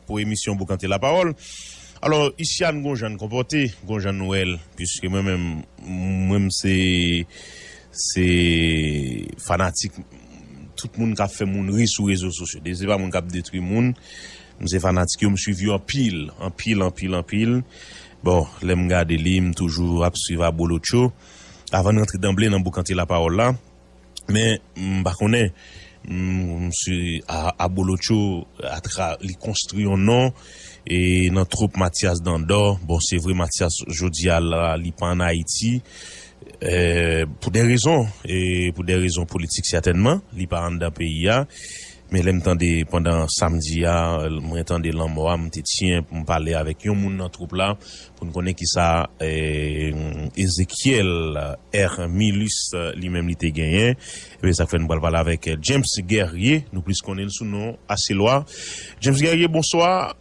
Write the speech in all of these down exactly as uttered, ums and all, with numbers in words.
pou emisyon Boukante Lapawòl. Alò, isi a n gon jan n konpòte, gon jan n wè l, piske mwen menm, mwen menm se, se fanatik tout moun k ap fè moun ri sou rezo sosyo. Se pa moun k ap detwi moun. M se fanatik yo, m swiv yo anpil, anpil, anpil, anpil. Bon, lè m gade li, m toujou ap swiv Abolotcho. Avan n rantre danble nan Boukante Lapawòl la, men m pa konnen, m, m se A-, Abolotcho, atra, li konstwi yon non e nan twoup Mathias Dandor. Bon, se vre, Mathias, jodi a la, li pa ann Ayiti, e, pou de rezon, e pou de rezon politik sètènman, li pa anndan peyi a. Men lè m tande pandan samdi a, mwen tande lanmò a, m te tyen pou m pale avèk yon moun nan twoup la, pou n konnen kisa, e, Ezekiel R. Milus, e, li menm li te genyen. Ebyen, sa k fè n pral pale avèk, e, James Guerrier, nou plis konnen l sou non Aselwa. James Guerrier, bonswa.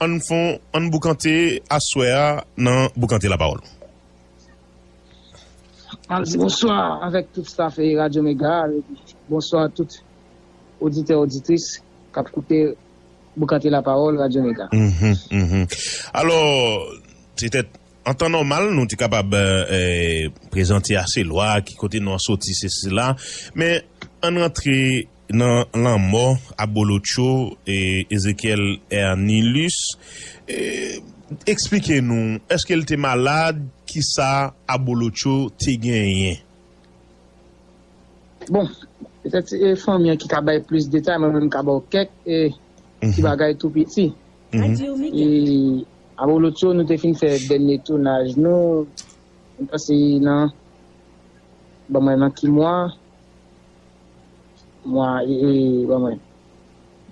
Ann fon, ann boukante aswè a nan Boukante Lapawòl. Al di bonswa avèk tout staff e Radyo Mega, epi bonswa tout oditè, oditris k ap koute Boukante Lapawòl, Radyo Mega. Mhm, mhm. Alò, petèt, an tan nòmal, nou te kapab, e, prezante Aselwa, ki kote nou an soti, sesi, sela. Men, ann rantre nan lanmò Abolotcho e Ezekiel Ernilus. E, eksplike nou, èske l te malad? Kisa Abolotcho te genyen? Bon, petèt se fanmi an ki ka bay plis detay, mwen menm m ka ba w kèk e, ti bagay tou piti. E, Abolotcho, nou te fin fè dènye tounaj nou, m panse nan, ban mwen nan ki mwa, mwa, e, e, ban mwen,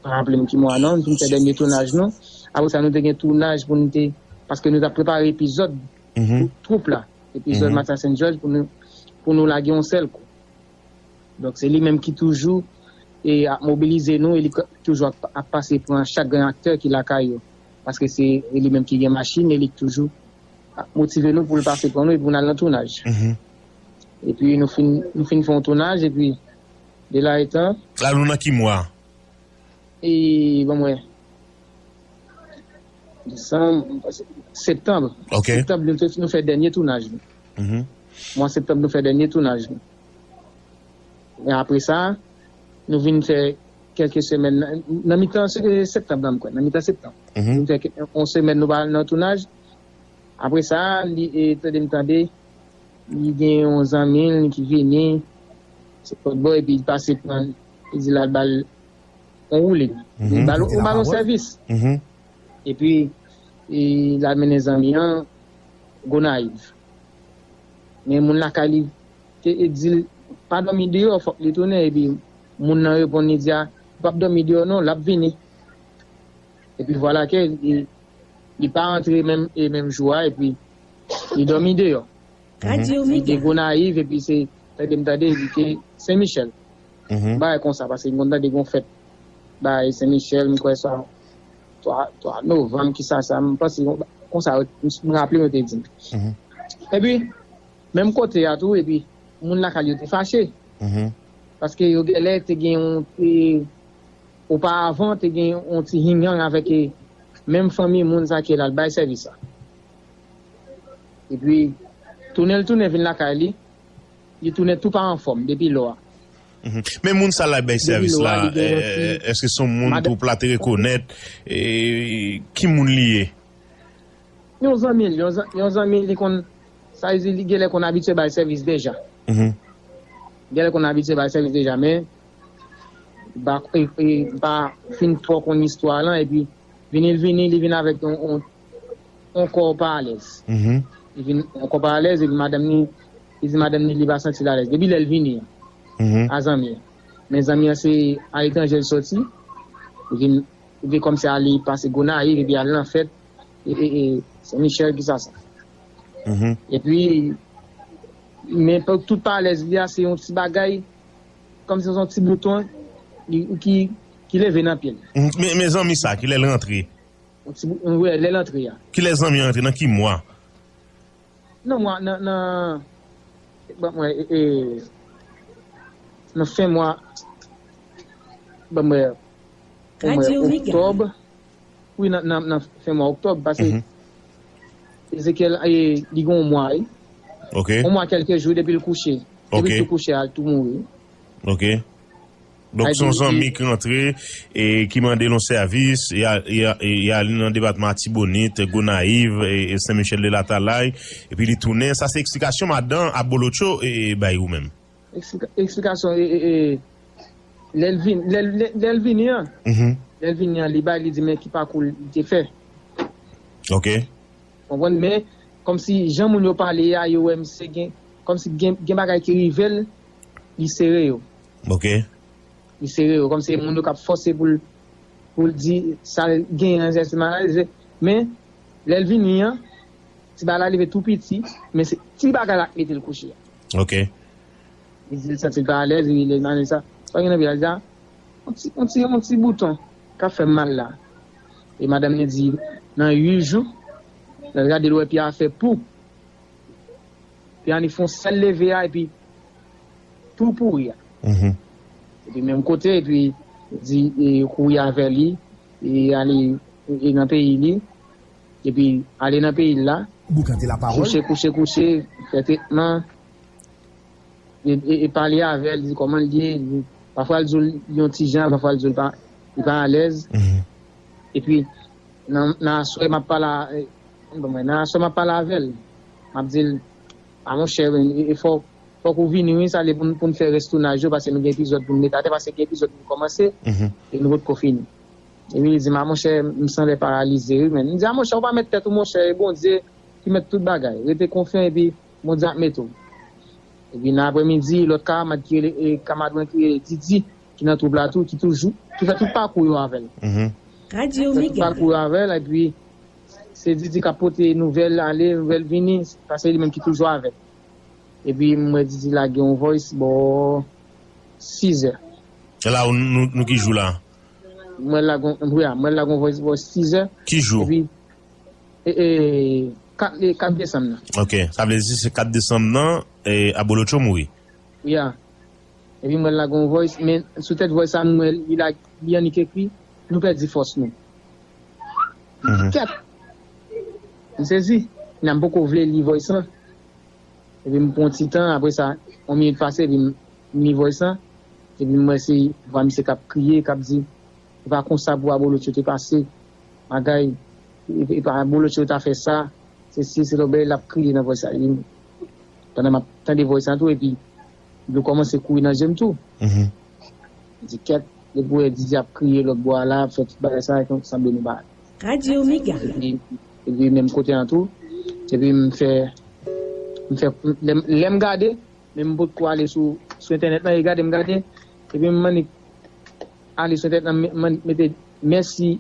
pa raple m ki mwa non, nou fin fè dènye tounaj nou. Apre sa, nou te gen tounaj pou nou te, paske nou t ap prepare epizòd twoup la, epizòd Mathias and Georges pou nou, pou nou lage yon sèl kou. Donk, se li menm ki toujou e ap mobilize nou e li toujou ap, ap pase pran chak grenn aktè ki lakay yo. Paske se li menm ki gen machin e li k toujou ap motive nou pou l pase pran nou epi pou n al nan tounaj. Epi nou fin, nou fin fè yon tounaj epi de la etan. La nou nan ki mwa? E, ban mwen. Desanm, septanm. Ok. Septanm, nou, nou fè dènye tounaj nou. Mwa septanm, nou fè dènye tounaj nou. E apre sa, nou vin fè kèlke semèn, nan, nan mitan se, septanm, nan, m kwè, nan mitan septanm. Nou fè kè- yon semèn, nou pa al nan tounaj. Apre sa, li, e, tande m tande, li gen yon zanmi l ki vini, se Kòtbò, epi li pase pran, li di l al ba l yon woule. Li ba l yon sèvis. Epi, e, l al mennen zanmi an Gonayiv. Men moun lakay li te di l pa dòmi deyò, fòk li tounen. Epi moun nan reponn li di a, li p ap dòmi deyò non, l ap vini. Epi vwala ke li, li pa antre menm, e menm jou a, epi li dòmi deyò. Li te Gonayiv, epi se, tande m tande, li te Sen Michèl. Bagay konsa, paske m konn tande gon fèt bagay Sen Michèl, m kwè sa twa, twa novanm, kisa sa, m panse konsa, m raple m yo te di m. Epi, menm kote a tou, epi moun lakay yo te fache. Paske yo genlè te gen yon, te, oparavan, te gen yon ti hinyang avèk, e, menm fanmi moun sa ke l al bay sèvis la. Epi, tounen l tounen vin lakay li, li tounen tou pa anfòm depi lò a. Men moun sa l al bay sèvis la, èske se yon moun twoup la te rekonèt? Ki moun li ye? Yon zanmi l, yon zanmi l, li konn, sa vle di li genlè konn abitye bay sèvis deja. Genlè konn abitye bay sèvis deja, men pa, e, e, pa fin twò konn istwa lan, epi vini l vini, li vin avèk yon, yon, yon kò pa alèz. Li vin yon kò pa alèz, epi madanm ni, li di madanm ni li pa santi l alèz. Depi lè l vini an, a zanmi an. Men zanmi an se aletranje l soti, li vin, li vin kòmsi a li pase Gonayiv, epi al nan fèt, e, e, e, Sen Michèl, kisa sa. Epi, men pou tout pa alèz li a, se yon ti bagay, kòmsi se yon ti bouton, li, ki, ki leve nan pye l. Men, men zanmi sa, kilè l rantre? Yon ti bou-, wi, lè l antre a. Kilè zanmi an rantre? Nan ki mwa? Nan mwa, nan, nan, ban mwen, e, e, nan fen mwa, ban mwen, ban mwen, oktòb. Wi, nan, nan, nan fen mwa oktòb, paske Ezekiel, e, li gen yon mwa, wi. Ok. Yon mwa kèlke jou depi l kouche. Depi Ok. l tou kouche a, l tou mouri. Ok. Donk, se yon zanmi ki rantre e ki mande l yon sèvis, e a- e a- e y ale nan depatman Atibonit, Gonayiv, e, e Sen Michel de Latalay, epi li tounen. Sa se eksplikasyon madan Abolotcho e, e bay ou menm. Eksplika- eksplikasyon, e, e, e, lè l vin, lè, lè, lè l vini an, Mhm. lè l vini an, li bay, li di men ki pakou l te fè. Ok. Konprann? Men, kòmsi jan moun yo pale a, yo wè misye gen, kòmsi gen, gen bagay ki rive l, li sere yo. Ok. Li sere yo, kòmsi se moun yo k ap fòse pou l, pou l di sa l genyen an, se malalize. Men, lè l vini an, ti bagay la leve tou piti, men se ti bagay la k mete l kouche a. Ok. Li di l santi l pa alèz, li, li mande sa. Sa gen nan pye a, li di, "Ah, yon ti, yon ti, yon ti bouton k ap fè m mal la." E madanm li di, nan uit jou, lè l gade l wè pye a fè pou. Pye a li fè yon sèl leve a, epi tou pouri a. Mhm. Epi menm kote, epi di, e, kouri avè li, e ale, e, nan peyi li, epi ale nan peyi l la, Boukante lapawòl. Kouche, kouche, kouche, fè tretman, e, e, e pale avè l, di kòman l ye, li, pafwa l di w l yon ti jan, pafwa l di w l pa, li pa alèz. Mhm. Epi, nan, nan aswè, m ap pale a, e, bon, mwen, nan aswè, m ap pale avè l. M ap di l, "A, monchè, e, e, fòk, fòk ou vini, wi, sa lè pou n, pou n fè restounaj yo, paske nou gen epizòd pou n mete atè, paske gen epizòd pou n kòmanse, Mhm. e nou potko fini." Epi li di m, "A, monchè, m sanble paralize, wi, men." M di, "A, monchè, ou pa mèt tèt ou, monchè, e Bondye ki mèt tout bagay. Rete konfyan, epi Bondye ap mete w." Epi nan aprèmidi, lòt kamarad ki rele, e, kamarad mwen ki rele Didi, ki nan twoup la tou, ki toujou, ki fè tout pakou yo avè l. Mhm. Radyo Fè tout Mega. Pakou yo avè l, epi se Didi k ap pote nouvèl ale, nouvèl vini, paske li menm ki toujou avè l. Epi m wè Didi lage yon voice bò sizè. La, nou, nou, nou ki jou la? Mwen lage yon, wi, mwen lage yon voice bò sizè. Ki jou? Epi, e, e, kat, e, kat desanm nan. Ok, sa vle di se kat desanm nan, e, Abolotcho mouri. Ya. Epi mwen lage yon voice, men sou tèt voice sa, mwen li la, li annik ekri, "Nou pèdi fòs nou." Mhm. Kèt! M sezi. Nan m poko vle li voice lan. Epi m pran ti tan, apre sa, yon minit pase, epi m, m li voice lan. Epi m wè se vwa misye k ap kriye, k ap di, "E pa konsa pou Abolotcho te pase. Bagay, e, e pa Abolotcho ta fè sa. Se si, se lòbèy," l ap kriye nan voice sa. Epi m, pandan m ap tande voice sa tou, epi dlo kòmanse kouri nan je m tou. Mhm. M di, "Kèt, depi w wè Didi ap kriye lòt bò a la, ap fè tout bagay sa, e konn sanble nou pa." Radyo Mega. Epi, epi menm kote an tou, epi m fè, m fè, lè m, lè m gade, men m potko ale sou, sou entènèt lan, e gade m gade, epi m annik ale sou entènèt lan, m, m annik mete mèsi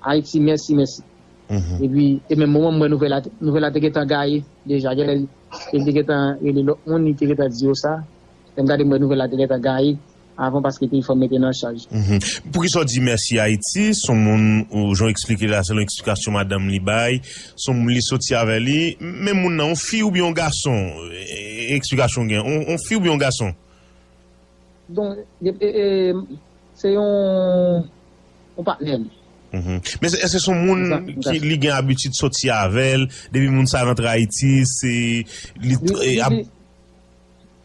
Ayiti, mèsi, mèsi. Mhm. Epi, e menm moman m wè nouvèl la, nouvèl la te gentan gaye deja. Genlè, li te gentan rele lòt moun, li te gentan di yo sa. Lè m gade, m wè nouvèl la te gentan gaye avan paske telefòn mwen te nan chaj. Mhm. Poukisa w di mèsi Ayiti? Se yon moun, ou, jan w eksplike la, se yon eksplikasyon madanm li bay, se yon moun li soti avè li, men moun nan, yon fi oubyen yon gason? E, e, eksplikasyon w gen, yon, yon fi oubyen yon gason? Donk, e, e, e, se yon, yon patnè m. Mhm. Men se, èske se yon moun Sa, ki sa. li gen abitid soti avè l, depi moun sa rantre Ayiti, se li, Li, e, li, ab- li,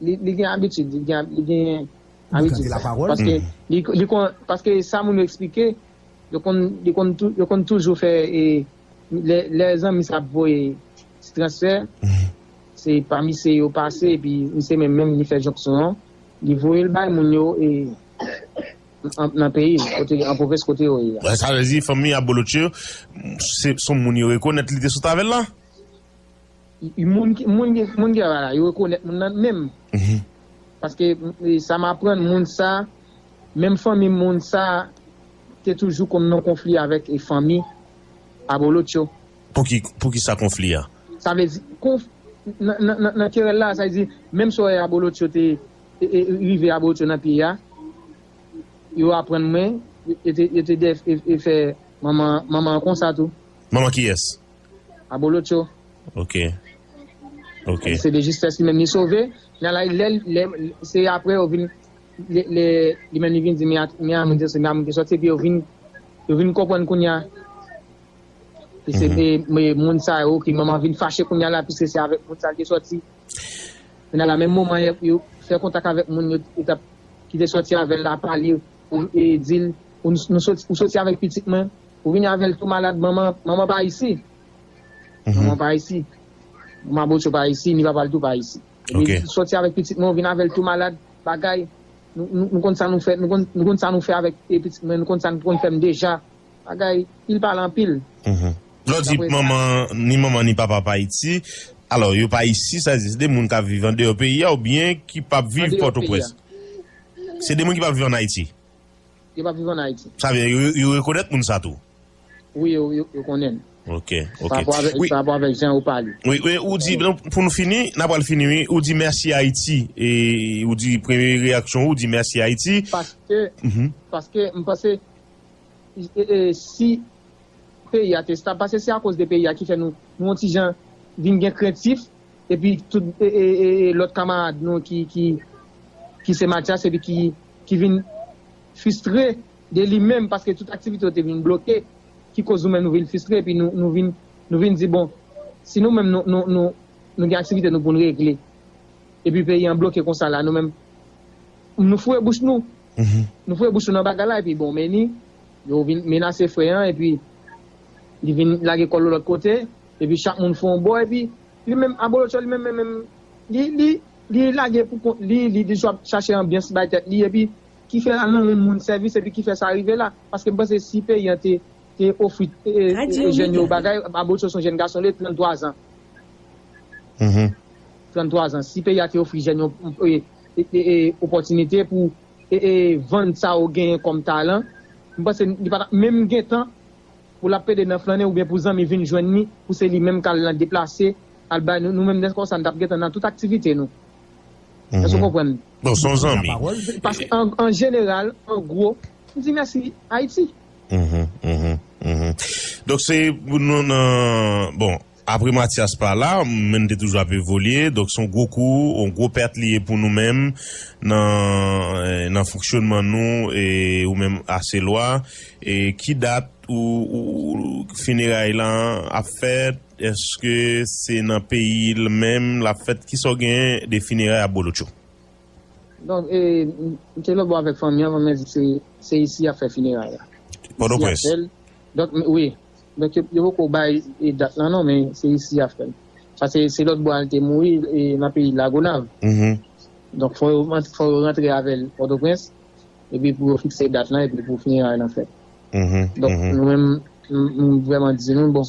li, li gen abitid, li gen, li gen Ou abitid gade sa. lapawòl? Paske Mhm. li, li kon, paske sa moun yo eksplike, yo konn, yo konn tou, yo konn toujou fè, e, lè, lè zanmi sa ap voye ti transfè, Mhm. se pa misye yo pase, epi misye menm, menm li fè jonksyon an, li voye l bay moun yo, e, an, nan peyi, kote, an pwovens kote yo ye a. Sa vle di, fanmi Abolotcho, se, se yon moun yo rekonèt li te sot avè l la? I, i, moun ki, moun ki, moun ki la, yo rekonèt moun nan menm. Mhm. Paske, e, sa m aprann, moun sa, menm fanmi moun sa, te toujou konn nan konfli avèk, e, fanmi Abolotcho. Pou ki, pou ki sa konfli a? Sa vle di, konf, nan, nan, nan, nan kerèl la, sa vle di, menm si w wè Abolotcho te, e, e, rive Abolotcho nan pye a, yo aprann mwen, yo te, yo te def, e, e fè manman, manman an konsa tou. Manman kiyès? Abolotcho. Ok. Ok. Se de jistès li menm li sove. Nan la, lè, lè, se apre yo vin, lè, lè, li menm li vin di, men a, men a moun te, se men a moun te sòti, epi yo vin, Yo vin konprann kounye a. E se e, e, moun sa yo ki manman vin fache kounye a la, piske se avèk moun sa l te sòti. Kounye a la, menm moman, yo, yo fè kontak avèk moun yo, yo t ap, ki te sòti avè l la, pale, pou e, di l, ou, nou sòti, ou sòti avèk pitit mwen, ou vini avè l tou malad, manman, manman pa isi. Manman pa isi. Manman Botcho pa isi, ni papa l tou pa isi. Epi sòti avèk pitit mwen, ou vin avè l tou malad, bagay. Nou, nou, nou konn sa nou fè, nou konn, nou konn sa nou fè avèk e, pitit mwen, nou konn sa nou konn fè m deja. Bagay, pil pale anpil. Lè w di manman, ni manman ni papa pa isi, alò, yo pa isi, sa di se de moun k ap viv andeyò peyi a oubyen ki p ap viv Pòtoprens? Se de moun ki p ap viv ann Ayiti. Yo p ap viv ann Ayiti. Sa vle di, yo, yo rekonèt moun sa tou? Wi, yo, yo, yo konnen. Ok, ok. Pa rapò avèk, pa rapò avèk jan yo pale. Wi, wi, ou di, donk, pou nou fini, n ap pral fini, wi. Ou di mèsi Ayiti. E ou di premye reyaksyon, ou di mèsi Ayiti. Paske, paske m panse, e, e, si peyi a te estab, paske se akoz de peyi a ki fè nou, nou yon ti jan vin gen krentif, epi tout e, e, e, e, lòt kamarad nou ki, ki, ki se Matyas, epi ki, ki vin fristre de li menm, paske tout aktivite yo te vin bloke, ki koz nou menm nou vin fristre, epi nou, nou vin, nou vin di, bon, si nou menm nou, nou, nou, nou gen aktivite nou pou n regle, epi peyi an bloke konsa la, nou menm, nou foure bouch nou. Nou foure bouch nou nan bagay la, epi bon, men ni, yo vin menase frè an, epi li vin lage kò l lòt kote, epi chak moun fè yon bò, epi li menm, Abolotcho, li menm, menm, menm, li, li, li lage pou kont li, li, li swa chache anbyans bay tèt li, epi ki fè al nan moun sèvis, epi ki fè sa rive la. Paske m panse si peyi an te, te ofri e, e, jèn yo bagay, Abolotcho se yon jèn gason, li trannntwa zan. Trannntwa zan. Si peyi a te ofri jèn yo e, e, e, e, opòtinite pou e, e, vann sa yo genyen kòm talan, m panse li pa t ap menm gen tan pou l ap pede nan flannen oubyen pou zanmi vin jwenn li, pou se li menm k al nan deplase, al bay nou, nou menm, lè konsa, n t ap gentan nan tout aktivite nou. Èske w konprann? Bon, se yon zanmi. Paske an, an jeneral, an gwo, m di mèsi Ayiti. Donk, se pou nou nan, bon, apre Matyas pa la, men n te toujou ap evolye. Donk, se yon gwo kou, yon gwo pèt li ye pou nou menm nan, nan fonksyonman nou, e ou menm Aselwa. E ki dat ou, ou, ou fineray lan ap fèt? Èske se nan peyi l menm l ap fèt? Kisa w gen de fineray Abolotcho? Donk, e, m te lòtbò avèk fanmi an, fanmi an di se, se isi y ap fè fineray la. Pòtoprens? Isi y ap fè l. Donk, m, wi. Donk, yo, yo poko bay e, dat lan non, men se isi y ap fè l. Paske se lòtbò a l te mouri e, nan peyi Lagonav. Donk, fò yo, fò yo rantre avè l Pòtoprens. Epi pou yo fikse dat lan, epi pou fineray lan fèt. Donk, nou menm, m, m vrèman di nou, bon,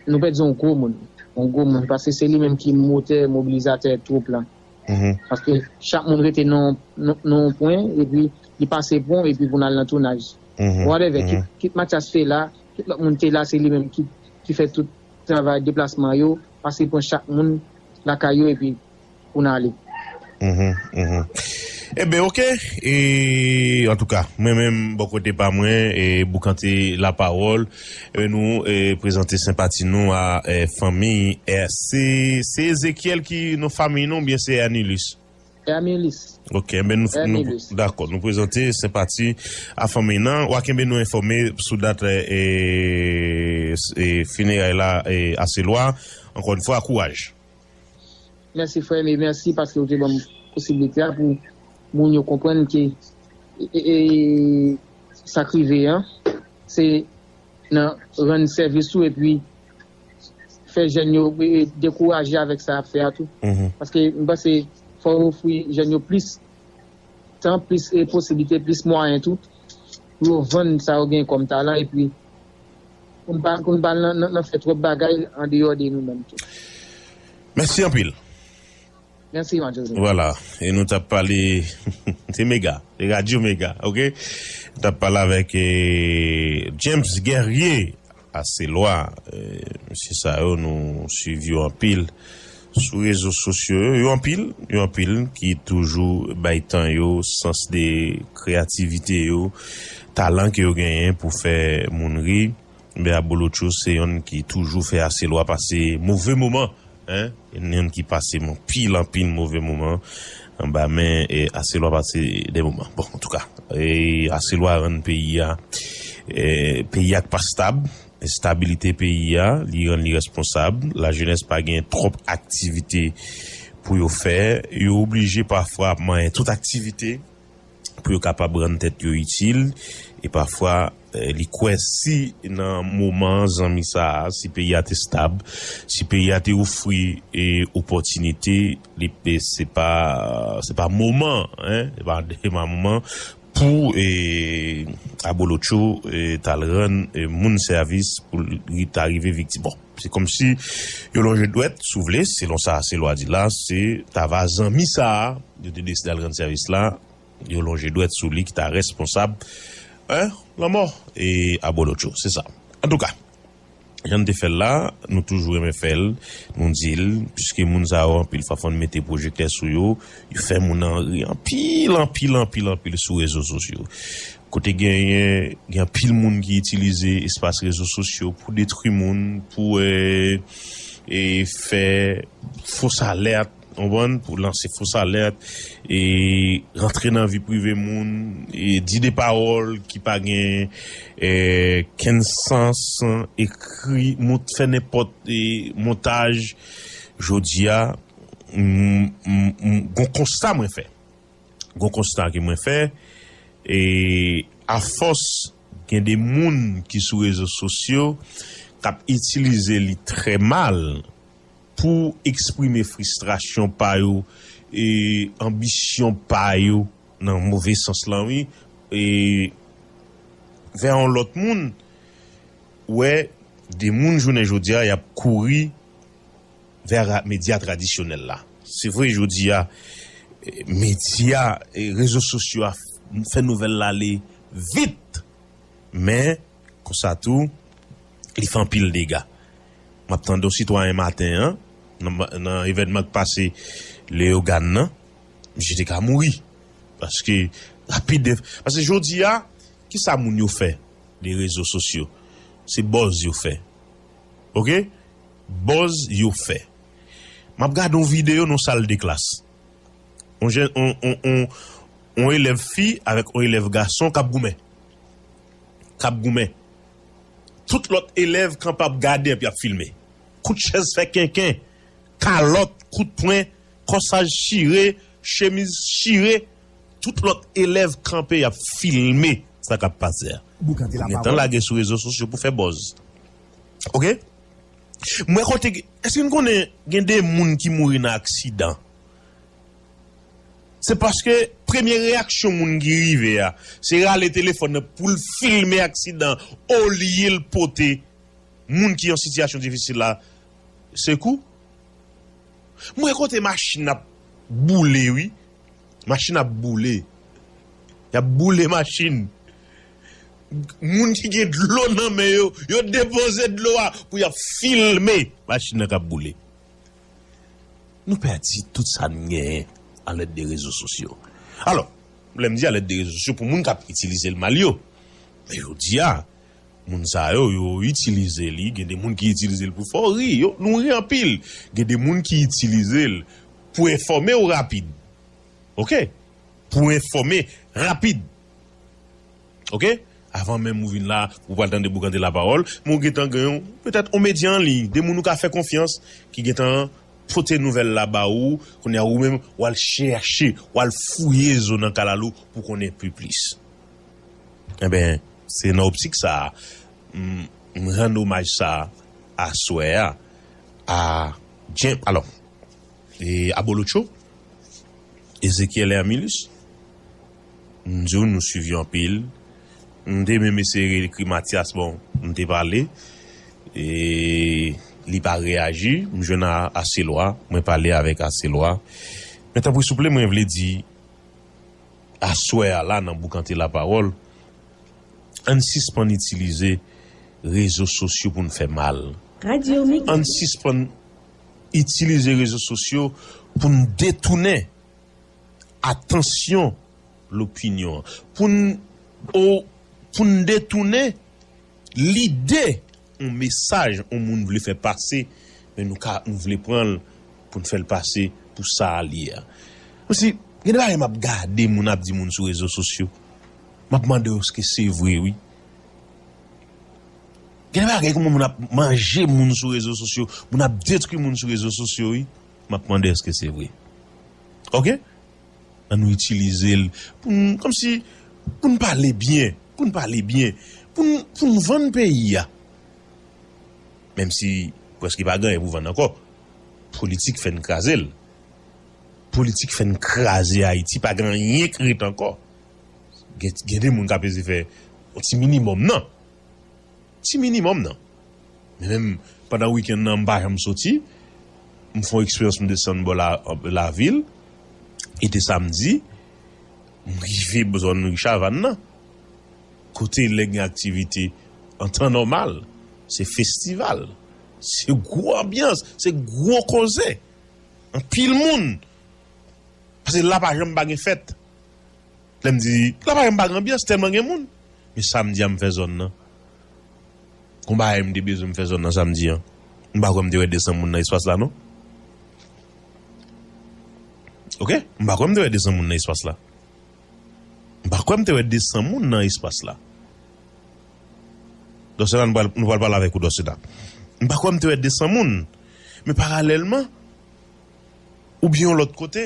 nou pèdi yon gwo moun. Yon gwo moun, paske se li menm ki motè, mobilizatè twoup lan. Paske chak moun rete nan, nan, nan yon pwen, epi li pase pon, epi pou n al nan tounaj. Whatever, kit, kit Matyas te la, kit lòt moun te la, se li menm ki, ki fè tout travay deplasman yo, pase pran chak moun lakay yo, epi pou n ale. Enben, oke. E, antouka, mwen menm, bò kote pa mwen, e, boukante lapawòl, e, nou, e, prezante senpati nou a, e, fanmi, e, se, se Ezekiel ki non fanmi nou, oubyen se Ernilus? Ernilus. Oke, enben nou, nou, dakò, nou prezante senpati a fanmi nan. W a kenbe nou enfòme sou dat, e, e, e, fineray la, e, Aselwa. Ankò yon fwa, kouraj. Mèsi, frè m, e mèsi paske w te ban m posiblite a pou moun yo konprann ke, e, e, e, sa k rive an, se nan rann sèvis ou epi fè jèn yo, e, e, dekouraje avèk sa y ap fè a tou. Paske m panse fò yo ofri jèn yo plis tan, plis, e, posiblite, plis mwayen tou, pou yo vann sa yo gen kòm talan, epi pou n pa, pou n pa nan, nan, nan fè twòp bagay andeyò de nou menm tou. Mèsi anpil. Mèsi, Marc Joseph. Vwala, e nou t ap pale, se Mega, se Radyo Mega, oke? Nou t ap pale avèk, e, James Guerrier, Aselwa, e, mesye sa yo, nou swiv yo anpil sou rezo sosyo yo. Yo anpil, yo anpil ki toujou bay tan yo, sans de kreyativite yo, talan ke yo genyen pou fè moun ri. Men Abolotcho se yonn ki toujou fè Aselwa pase move moman, en, yonn ki pase anpil, anpil move moman anba men, e, Aselwa pase de moman. Bon, antouka, e, Aselwa rann peyi a E, peyi a k pa stab, enstabilite peyi a, li rann li responsab. Lajenès pa gen twòp aktivite pou yo fè. Yo oblije pafwa ap manyen tout aktivite pou yo kapab rann tèt yo itil. E pafwa, e, li kwè si nan moman zanmi sa a, si peyi a te stab, si peyi a te ofri, e, opòtinite, li, e, se pa, se pa moman, en, se pa, se pa moman pou, e, Abolotcho, e, t al rann, e, moun sèvis pou li ta rive viktim. Bon, se kòmsi yo lonje dwèt, si w vle, selon sa Aselwa di la, se ta va zanmi sa a, yo te deside al rann sèvis la, yo lonje dwèt sou li ki ta responsab, en, lanmò, e, Abolotcho, se sa. Antouka, jan n te fè l la, nou toujou renmen fè l, nou di l, piske moun sa yo anpil fwa fò n mete pwojektè sou yo, yo fè moun nan ri anpil, anpil, anpil, anpil sou rezo sosyo. Kote genyen, gen anpil moun ki itilize espas rezo sosyo pou detwi moun, pou, e, e fè fos alèt, w konprann, pou lanse fos alèt, e rantre nan vi prive moun, e di de pawòl ki pa gen, e, kenn sans, ekri, mont-, fè nenpòt, e, montaj. Jodi a, m, m, m, gon konsta mwen fè. Gon konsta ke mwen fè, e afòs gen de moun ki sou rezo sosyo k ap itilize li trè mal pou eksprime fristrasyon pa yo, e anbisyon pa yo, nan move sans lan, wi, e vè yon lòt moun, ou wè, de moun jounen jodi a, y ap kouri vè ra-, medya tradisyonèl la. Se vre, jodi a, e, medya, e, rezo sosyo a f-, fè nouvèl la ale vit, men, konsa tou, li fè anpil dega. M ap tande yon sitwayen maten an, nan, nan evènman k pase Leyogàn nan, misye te ka mouri. Paske, rapid, paske jodi a, ki sa moun yo fè de rezo sosyo? Se buzz yo fè. Oke? Buzz yo fè. M ap gade yon videyo nan sal de klas. On jèn, on, on, on, on elèv fi avèk on elèv gason k ap goumen. K ap goumen. Tout lòt elèv kanpe ap gade epi ap filme. Kout chèz fè kenken, kalòt, kout pwen, kòsaj chire, chemiz chire. Tout lòt elèv kanpe, y ap filme sa k ap pase a. Yo gentan lage sou rezo sosyo pou fè buzz. Oke? Mwen kote, èske n konnen gen de moun ki mouri nan aksidan? Se paske premye reyaksyon moun ki rive a, se rale telefòn nan pou l filme aksidan, olye l pote moun ki an sitiyasyon difisil la sekou. Mwen kote machin ap boule, wi. Machin ap boule. Y ap boule machin. Moun ki gen dlo nan men yo, yo depoze dlo a pou y ap filme machin nan k ap boule. Nou pèdi tout sa n genyen alèd de rezo sosyo. Alò, lè m di alèd de rezo sosyo, pou moun k ap itilize l mal yo. Men jodi a, moun sa yo, yo itilize li, gen de moun ki itilize l pou fè w ri, yo, nou ri anpil. Gen de moun ki itilize l pou enfòme w rapid. Oke? Pou enfòme rapid. Oke? Avan menm ou vin la, ou pral tande Boukante Lapawòl, men ou gentan gen yon, petèt, yon medya an liy, de moun ou ka fè konfyans, ki gentan pote nouvèl la ba ou, kounye a ou menm, w al chèche, w al fouye zo nan kalalou pou konnen pi plis. Enben, se nan optik sa a, m, m rann omaj sa a, aswè a, a Jen-, alò, e Abolotcho, Ezekiel Hermilus, m di w nou swiv yo anpil. M te menm eseye ekri Mathias, bon, m te pale. E li pa reyaji, m jwenn a, Aselwa, mwen pale avèk Aselwa. Men tanpri souple, mwen vle di, aswè a la nan Boukante Lapawòl, ann sispann itilize rezo sosyo pou n fè mal. Radyo Mega. Ann sispann itilize rezo sosyo pou n detounen atansyon lopinyon an. Pou n, o, pou n detounen lide yon mesaj yon moun vle fè pase, men nou ka, nou vle pran l pou n fè l pase pou sa a li ye a. Osi, gen de bagay m ap gade moun ap di moun sou rezo sosyo. M ap mande yo èske se vre, wi. Gen de bagay kòman moun ap manje moun sou rezo sosyo, moun ap detwi moun sou rezo sosyo, wi. M ap mande èske se vre. Oke? Ann nou itilize l pou n, kòmsi, pou n pale byen, pou n pale byen, pou n, pou n vann peyi a. Menm si prèske pa gen anyen pou vann ankò. Politik fè n kraze l. Politik fè n kraze Ayiti, pa gen anyen k ret ankò. Gen, gen de moun k ap eseye fè yon ti minimòm nan. Ti minimòm nan. Men menm pandan wikenn nan, m pa janm soti. M fè yon eksperyans, m desann bò la, lavil. E te samdi, m rive zòn Richard Vann nan. Kote lè gen aktivite an tan nòmal, se festival. Se gwo anbyans, se gwo koze. Anpil moun. Paske la pa janm pa gen fèt. Lè m di, la pa janm pa gen anbyans, tèlman gen moun. Men samdi a m fè zòn nan. Gon bagay m te bezwen m fè zòn nan samdi an. M pa kwè m te wè de san moun nan espas la, non. Oke? M pa kwè m te wè de san moun nan espas la. M pa kwè m te wè de san moun nan espas la. Dòsena, nou pral, nou pral pale avèk ou, Dòsena. M pa kwè m te wè de san moun. Men paralèlman, oubyen yon lòt kote,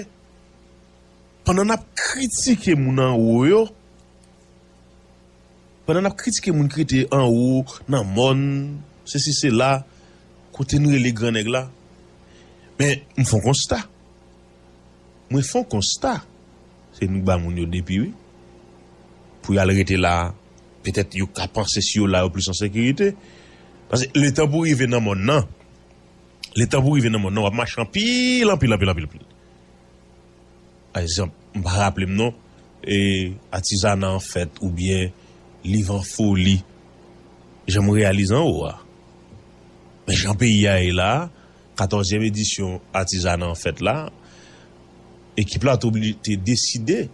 pandan n ap kritike moun anwo yo, pandan n ap kritike moun ki rete anwo, nan mòn, sesi sela, kote n rele gran nèg la, men m fè yon konsta. Mwen fè yon konsta. Se nou k ba moun yo depi, wi. Pou y al rete la, petèt yo ka panse si yo la, yo plis an sekirite. Paske letan pou rive nan mòn nan, letan pou rive nan mòn nan, w ap mache anpil, anpil, anpil, anpil, anpil. Pa egzanp, m pa raple m non, e, Atizana an fèt oubyen Liv an foli, jan m reyalize anwo a. Men jan peyi a ye la, katòzyèm edisyon Atizana an fèt la, ekip la te obli-, te deside,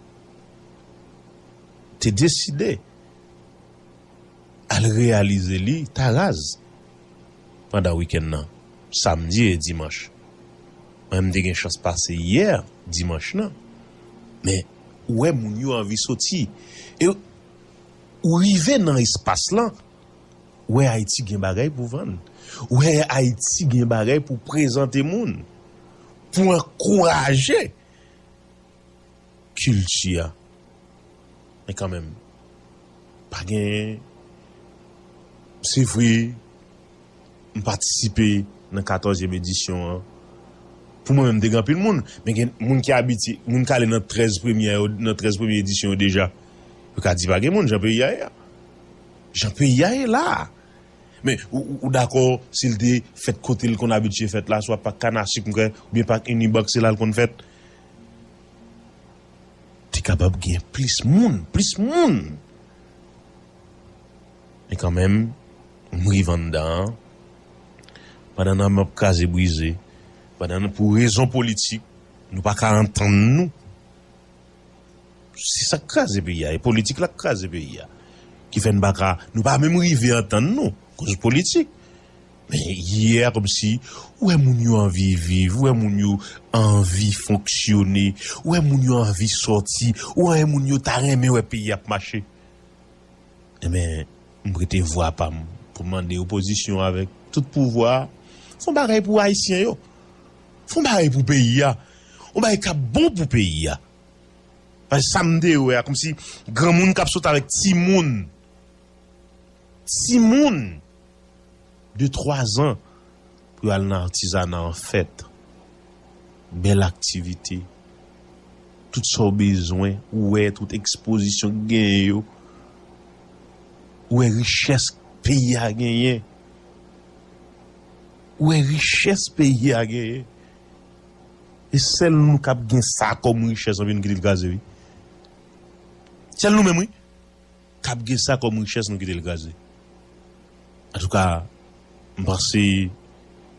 te deside al reyalize li ta raz pandan wikenn nan, samdi e dimanch. Mwen, m te gen chans pase yè, dimanch nan. Men, ou wè moun yo anvi soti. E ou rive nan espas lan, ou wè Ayiti gen bagay pou vann. Ou wè Ayiti gen bagay pou prezante moun. Pou ankouraje kilti a. Men kanmenm, pa gen, se vre, m patisipe nan katòzyèm edisyon an. Pou mwen menm, te gen anpil moun, men gen moun ki abitye, moun k ale nan trèz premye yo, nan trèz premye edisyon yo deja. Yo ka di pa gen moun, jan peyi a ye a. Jan peyi a ye la. Men, ou, ou, ou dakò, si l te fèt kote l konn abitye fèt la, swa pak Kanasik, m kwè, oubyen pak Unibank, se la l konn fèt. Te kapab gen plis moun, plis moun. Men kanmenm, m rive anndan an, pandan n ap kraze brize, pandan n, pou rezon politik, nou pa ka antann nou. Se sa k kraze peyi a, e politik la k kraze peyi a. Ki fè n pa ka, nou pa menm rive antann nou, koz politik. Men yè a, kòmsi, ou wè moun yo anvi viv, ou wè moun yo anvi fonksyone, ou wè moun yo anvi sòti, ou wè moun yo ta renmen wè peyi ap mache. Enben, m prete vwa pa m pou m mande opozisyon avèk tout pouvwa a, fè yon bagay pou Ayisyen yo. Fè yon bagay pou peyi a. Yon bagay k ap bon pou peyi a. Paske sa m te wè a, kòmsi granmoun k ap sot avèk timoun. Timoun de twa zan pou y al nan atizana an fèt. Bèl aktivite. Tout sa w bezwen, ou wè tout ekspozisyon k genyen yo. Ou wè richès peyi a genyen. Ou wè richès peyi a genyen. E sèl nou k ap gen sa kòm richès, anpi nou kite l kraze, wi. Sèl nou menm, wi, k ap gen sa kòm richès, nou kite l kraze. Antouka, m panse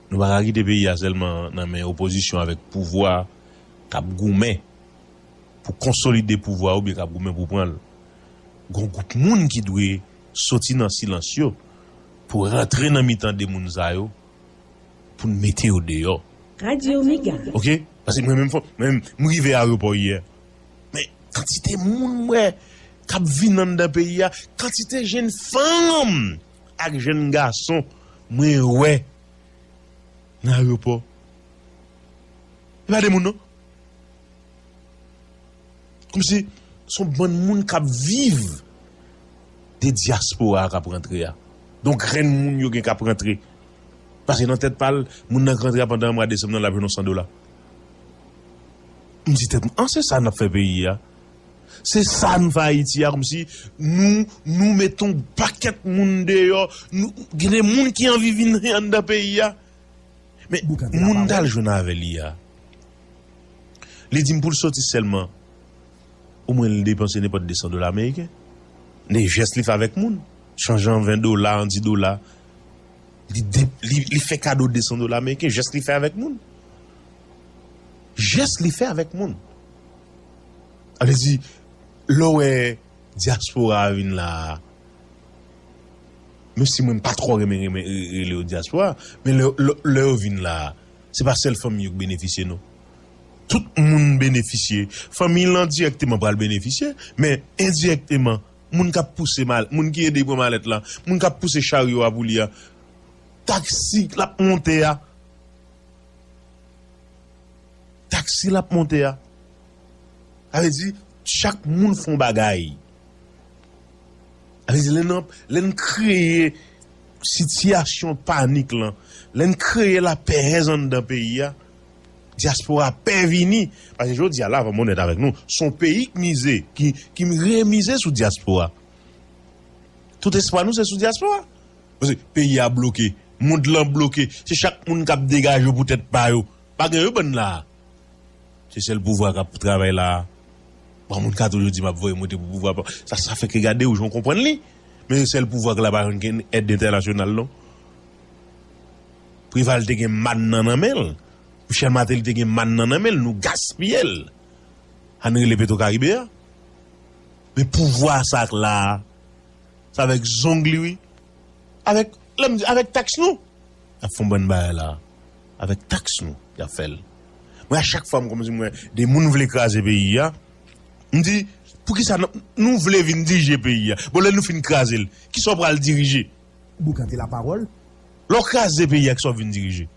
nou pa ka kite peyi a sèlman nan men opozisyon avèk pouvwa k ap goumen pou konsolide pouvwa oubyen k ap goumen pou pran l. Gon gwoup moun ki dwe soti nan silans yo pou rantre nan mitan de moun sa yo, pou n mete yo deyò. Radio Mega. Oke? Paske mwen menm, fò, mwen menm, m rive ayewopò yè. Men, kantite moun m wè k ap vin anndan peyi a, kantite jenn fanm ak jèn gason mwen wè nan ayewopò. E pa de moun non. Kòmsi se yon bann moun k ap viv de dyaspora a k ap rantre a. Donk, grenn moun yo gen k ap rantre. Paske nan tèt pa l, moun nan k rantre a pandan mwa desanm nan, l ap jwenn yon san dola. M di tèt mwen, an, se sa n ap fè peyi a? Se sa n fè Ayiti a, kòmsi nou, nou met yon pakèt moun deyò, nou, gen de moun ki anvi vin anndan peyi a. Men, moun t al jwenn avè li a, li di m pou l soti sèlman, omwen li depanse nenpòt de san dola ameriken. Men jès li fè avèk moun, chanje an ven dola, an dis dola, li, de, li, li fè kado de san dola ameriken, jès li fè avèk moun. Jès li fè avèk moun. Sa vle di, lè w wè dyaspora a vin la a, menm si mwen m pa twò renmen, renmen re- rele yo dyaspora, men lè, lè, lè yo vin la a, se pa sèl fanmi yo k benefisye non. Tout moun benefisye. Fanmi l lan dirèkteman pral benefisye, men endirèkteman, moun k ap pouse mal, moun ki ede pran malèt la, moun k ap pouse charyo a pou li a, taksi l ap monte a, taksi l ap monte a. Sa vle di, chak moun fè yon bagay. Sa vle di, lè n, lè n kreye sitiyasyon panik lan, lè n kreye lapèrèz anndan peyi a, dyaspora pè vini. Paske jodi a la, fò m onèt avèk nou, se yon peyi k mize, ki, ki remize sou dyaspora. Tout espwa nou se sou dyaspora. Paske peyi a bloke, mond lan bloke, se chak moun k ap degaje yo pou tèt pa yo. Pa gen yo bann la a. Se sèl pouvwa k ap travay la a. Bon, moun ka toujou di m ap voye monte pou pouvwa. Sa, sa fè ke gade w, jan w konprann li. Men sèl pouvwa k la pa janm gen èd entènasyonal non. Preval te gen man nan nan men l. Michel Martelly te gen man nan nan men l. Nou gaspiye l. Ann rele Petro Caribe a. Men pouvwa sa k la a, se avèk zong li wi. Avèk, lè m di, avèk taks nou. Y ap fè yon bann bagay la. Avèk taks nou, y ap fè l. Mwen, a chak fwa, m kòmsi m wè de moun vle kraze peyi a, m di, poukisa n- nou vle vin dirije peyi a? Bon, lè nou fin kraze l, kisa w pral dirije? Boukante lapawòl. Lè w kraze peyi a, kisa w vin dirije?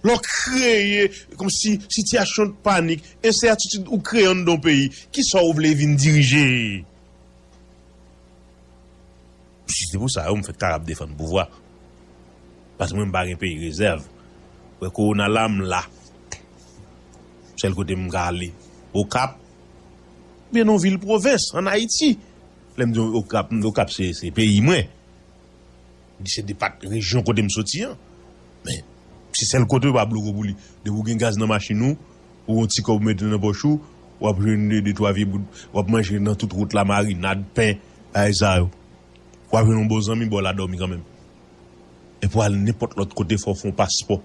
Lè w kreye kòmsi sitiyasyon de panik, ensètitid ou kreye anndan yon peyi, kisa w vle vin dirije? Si se pou sa, yo, m fèk ta ap defann pouvwa. Paske mwen, m pa gen peyi rezèv. Wè kowona la, m la. Sèl kote m ka ale, Okap, oubyen nan yon vil pwovens, ann Ayiti. Lè m di Okap, m di Okap se, se peyi mwen. Li se depat, rejyon kote m soti an. Men, se sèl kote yo pa bloke w pou li. Depi w gen gaz nan machin ou, ou gen yon ti kòb ou mete nan pòch ou, w ap jwenn de, de twa vye bout, w ap manje nan tout wout la, marinad, pen, bagay sa yo. W ap jwenn yon bon zanmi ba w la dòmi kanmenm. Men pou al nenpòt lòt kote, fò w fè yon paspò.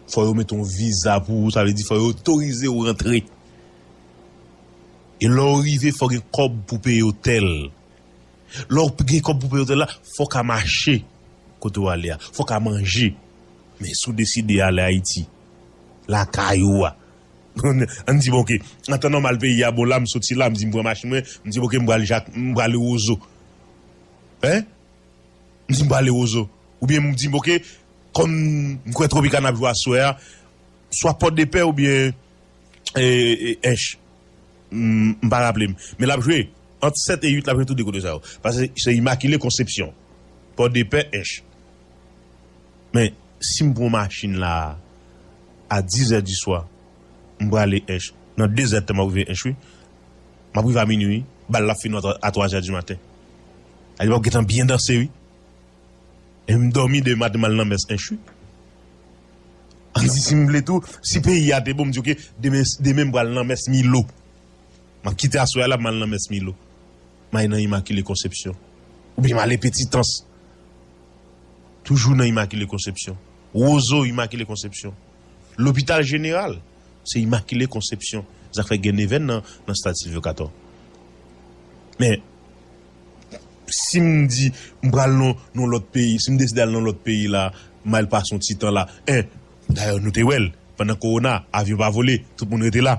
Fò yo mete yon viza pou ou, sa vle di fò yo otorize w rantre. E lè w rive, fò w gen kòb pou peye otèl. Lè w gen kòb pou peye otèl la, fò w ka mache kote w ale a. Fò w ka manje. Men si w deside ale Ayiti, lakay ou a, ann di, bon, oke, an tan nòmal peyi a bon la, m soti la, m di m pran machin mwen, m di, oke, m prale Jak, m prale Wozo. Hein? M di m prale Wozo. Oubyen m di, oke, kòm m kwè Tropicana ap jwe aswè a, swa Pòdepè oubyen e, e, Ench. M, m pa raple m. Men l ap jwe. Ant sèt e uit, l ap jwe tou de kote sa yo. Paske se Imakile Konsepsyon. Pòdepè, Ench. Men, si m pran machin la a, a dizè di swa, m prale Ench. Nan dezè tan, m ap rive Ench, wi. M ap rive a minui, wi. Bal la ap fini a twazè di maten. Sa vle di m ap gentan byen danse, wi. E m dòmi demen maten, m al nan mès Ench, wi. Ann di si m vle tou, si peyi a te bon, m di, oke, demen, demen m pral nan mès Milo. M ap kite aswè a la, m al nan mès Milo. M al nan Imakile Konsepsyon. Oubyen m ale Petitans. Toujou nan Imakile Konsepsyon. Wozo, Imakile Konsepsyon. Lopital Jeneral, se Imakile Konsepsyon. Sa k fè gen nevèn nan, nan Stad Silvyo Katò. Men, si m di, m pral nan, nan lòt peyi, si m deside al nan lòt peyi la, m al pase yon ti tan la. En, dayè, nou te wè l, pandan kowona, avyon pa vole, tout moun rete la.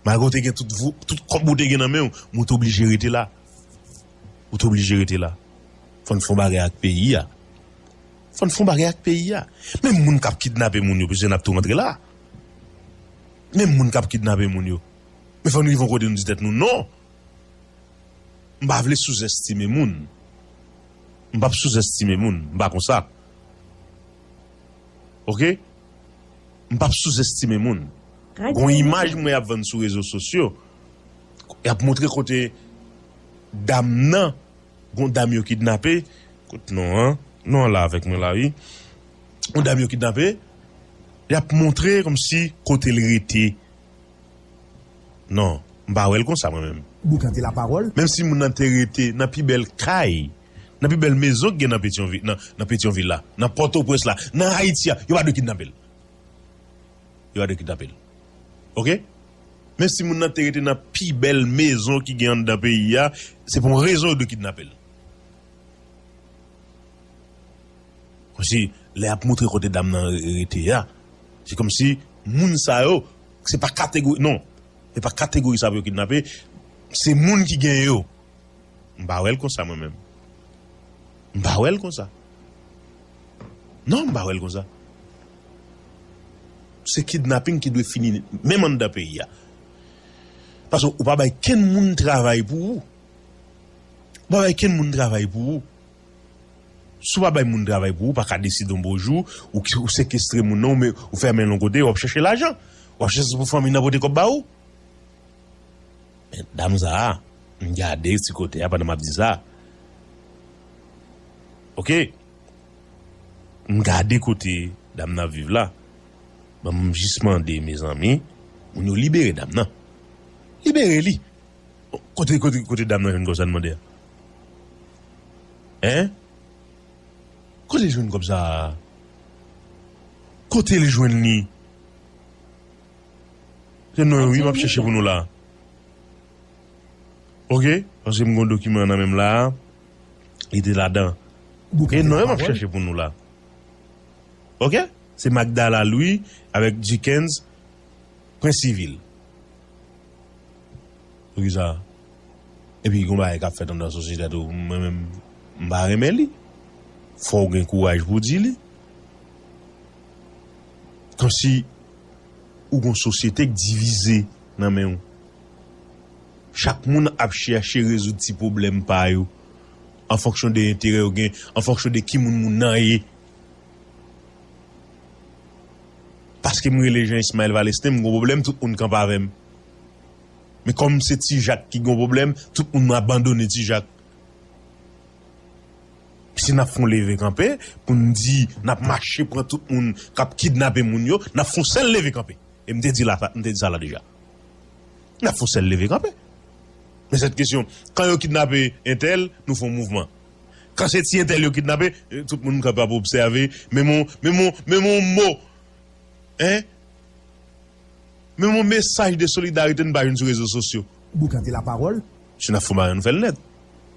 Malgre w te gen tout, tout kòb ou te gen nan men w, men w te oblije rete la. Ou te oblije rete la. Fò n fè yon bagay ak peyi a. Fò n fè yon bagay ak peyi a. Menm moun k ap kidnape moun yo, piske n ap tou rantre la. Menm moun k ap kidnape moun yo. Men fò n rive yon kote nou di tèt nou non. M pa vle souzestime moun. M p ap souzestime moun. M pa konsa. Oke? M p ap souzestime moun. Gon imaj m wè y ap vann sou rezo sosyo. Y ap montre kote dam nan, gon dam yo kidnape. Kot non an? Non an la avèk mwen la, wi. Gon dam yo kidnape. Y ap montre kòmsi kote l rete. Non, m pa wè l konsa mwen menm. Boukante lapawòl. Menm si moun nan te rete nan pi bèl kay, nan pi bèl mezon ki gen nan Petyonvil, nan, nan Petyonvil la, nan Pòtoprens la, nan Ayiti a, yo pa dwe kidnape l. Yo pa dwe kidnape l. Oke? Menm si moun nan te rete nan pi bèl mezon ki gen anndan peyi a, se pou yon rezon yo dwe kidnape l. Kòmsi lè y ap montre kote dam nan rete a, se kòmsi moun sa yo, se pa kategori, non, se pa kategori sa pou yo kidnape, se moun ki gen yo. M pa wè l konsa mwen menm. M pa wè l konsa. Non, m pa wè l konsa. Se kidnaping ki dwe fini menm anndan peyi a. Paske ou pa bay kenn moun travay pou ou. Ou pa bay kenn moun travay pou ou. Si w pa bay moun travay pou ou, ou pa ka deside yon bon jou, ou, ou sekestre moun nan, ou, ou fèmen l yon kote, w ap chèche lajan. W ap chèche pou fanmi nan pote kòb ba ou. Men dam sa a, m gade ti kote a pandan m ap di sa. Oke? M gade kote dam nan ap viv la. Ban m jis mande, mezanmi, moun yo libere dam nan. Libere li. Kote, kote, kote dam nan jwenn kòb sa n mande a? Hein? Kote l jwenn kòb sa a? Kote l jwenn li? Se non yo, wi, m ap chèche pou nou la. Oke? Paske m gon dokiman nan men m la. Li te ladan. E non yo m ap chèche pou nou la. Oke? Se Magdala Louis avèk Dickens, Prince Civil. Poukisa? Epi gon bagay k ap fèt anndan sosyete a tou, mwen menm, m pa renmen li. Fò w gen kouraj pou w di li. Kòmsi ou gon sosyete k divize nan men w. Chak moun ap chèche rezoud ti pwoblèm pa yo, an fonksyon de enterè yo gen, an fonksyon de ki moun moun nan ye. Paske m rele Jean Ismaël Valestin, m gon pwoblèm, tout moun kanpe avè m. Men kòm se Ti Jak ki gon pwoblèm, tout moun abandone Ti Jak. Si n ap fè yon leve kanpe, pou n di n ap mache pran tout moun k ap kidnape moun yo, n ap fè yon sèl leve kanpe. E m te di la, m te di sa la deja. N ap fè yon sèl leve kanpe. Men sèt kesyon, kan yo kidnape entèl, nou fè yon mouvman. Kan se ti entèl yo kidnape, eh, tout moun kanpe ap obsève, men mon, men mon, men mon mo, hein? Men mon mesaj de solidarite n pa jwenn sou rezo sosyo. Boukante lapawòl. Si n ap fè yon bagay, ann fè l nèt.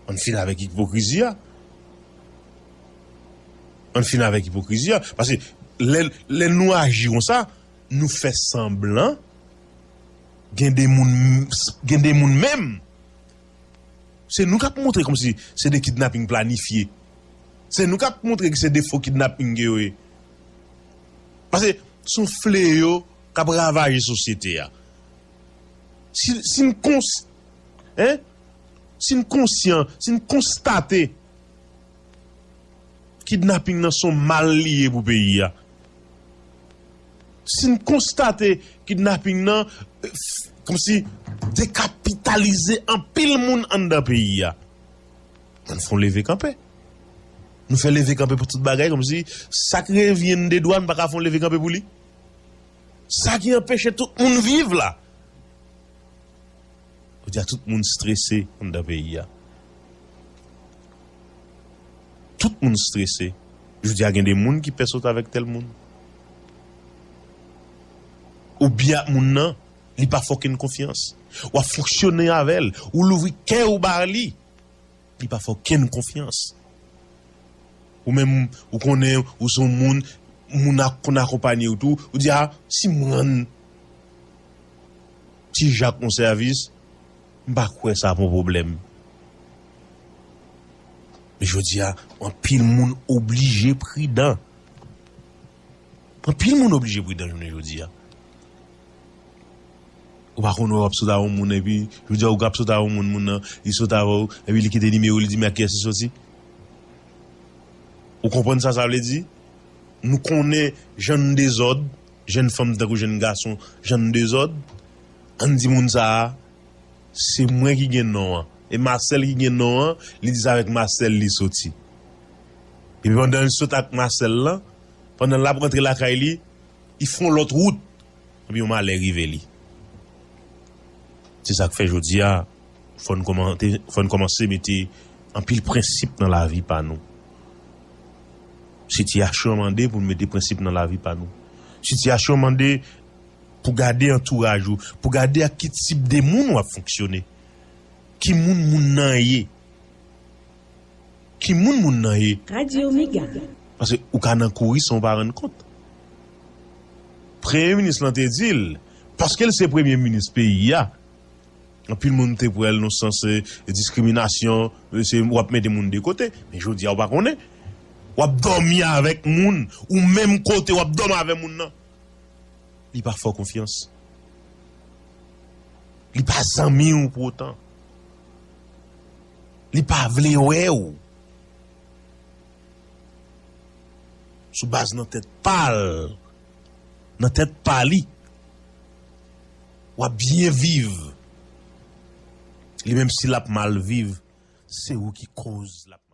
Ann fini avèk ipokrizi a. Ann fini avèk ipokrizi a. Paske lè, lè nou aji konsa, nou fè sanblan gen de moun, gen de moun menm. Se nou k ap montre kòmsi se de kidnaping planifye. Se nou k ap montre ke se de fo kidnaping ke yo ye. Paske se yon fleyo k ap ravaje sosyete a. Si, si n kons-, hein? Si n konsyan, si n konstate kidnaping nan se yon mal li ye pou peyi a. Si n konstate kidnaping nan, eh, f-, kòmsi dekapitalize anpil moun anndan peyi a, ann fè yon leve kanpe. Nou fè leve kanpe pou tout bagay, kòmsi sa k revyen n de dwa, n pa ka fè yon leve kanpe pou li. Sa ki anpeche tout moun viv la. Jodi a, tout moun strese anndan peyi a. Tout moun strese. Jodi a, gen de moun ki pè sot avèk tèl moun. Ou byen ak moun nan, li pa fè w okenn konfyans. W ap fonksyone avè l. Ou louvri kè w ba li. Li pa fè w okenn konfyans. Ou menm, ou konnen, ou se yon moun, moun ap konn akonpanye w tou. Ou di, "A, si m rann Ti Jak yon sèvis, m pa kwè sa ap yon pwoblèm." Men jodi a, anpil moun oblije pridan. Anpil moun oblije pridan jounen jodi a. Ou pa konn wè w ap sot avè yon moun epi, jodi a ou ap sot avè yon moun, moun nan, li sot avè w, epi li kite nimewo, li di men ak kiyès li soti. Ou konprann sa sa vle di? Nou konnen jan n dezòd, jèn fanm tankou jèn gason, jan n dezòd. Ann di moun sa a, se mwen ki gen non an. E Marcel ki gen non an, li di se avèk Marcel li soti. Epi pandan l sot ak Marcel lan, pandan l ap rantre lakay li, li fè yon lòt wout. Epi yon malè rive li. Se sa k fè jodi a, fò n kòmante, fò n kòmanse mete anpil prensip nan lavi pa nou. Sitiyasyon an mande pou n mete prensip nan lavi pa nou. Sitiyasyon an mande pou gade antouraj ou, pou gade ak ki tip de moun w ap fonksyone. Ki moun moun nan ye? Ki moun moun nan ye? Radio Mega. Paske ou ka nan kouri san w pa rann kont. Premye minis lan te di l, paske l se premye minis peyi a, anpil moun te pran l nan sans, eh, diskriminasyon, eh, se w ap mete moun de kote. Men jodi a, ou pa konnen. W ap dòmi avèk moun, ou menm kote, w ap dòmi avè moun nan. Li pa fè w konfyans. Li pa zanmi w pou otan. Li pa vle wè w. Sou baz nan tèt pa l, nan tèt pa li, w ap byen viv. Li menm si l ap mal viv, se ou ki koz l ap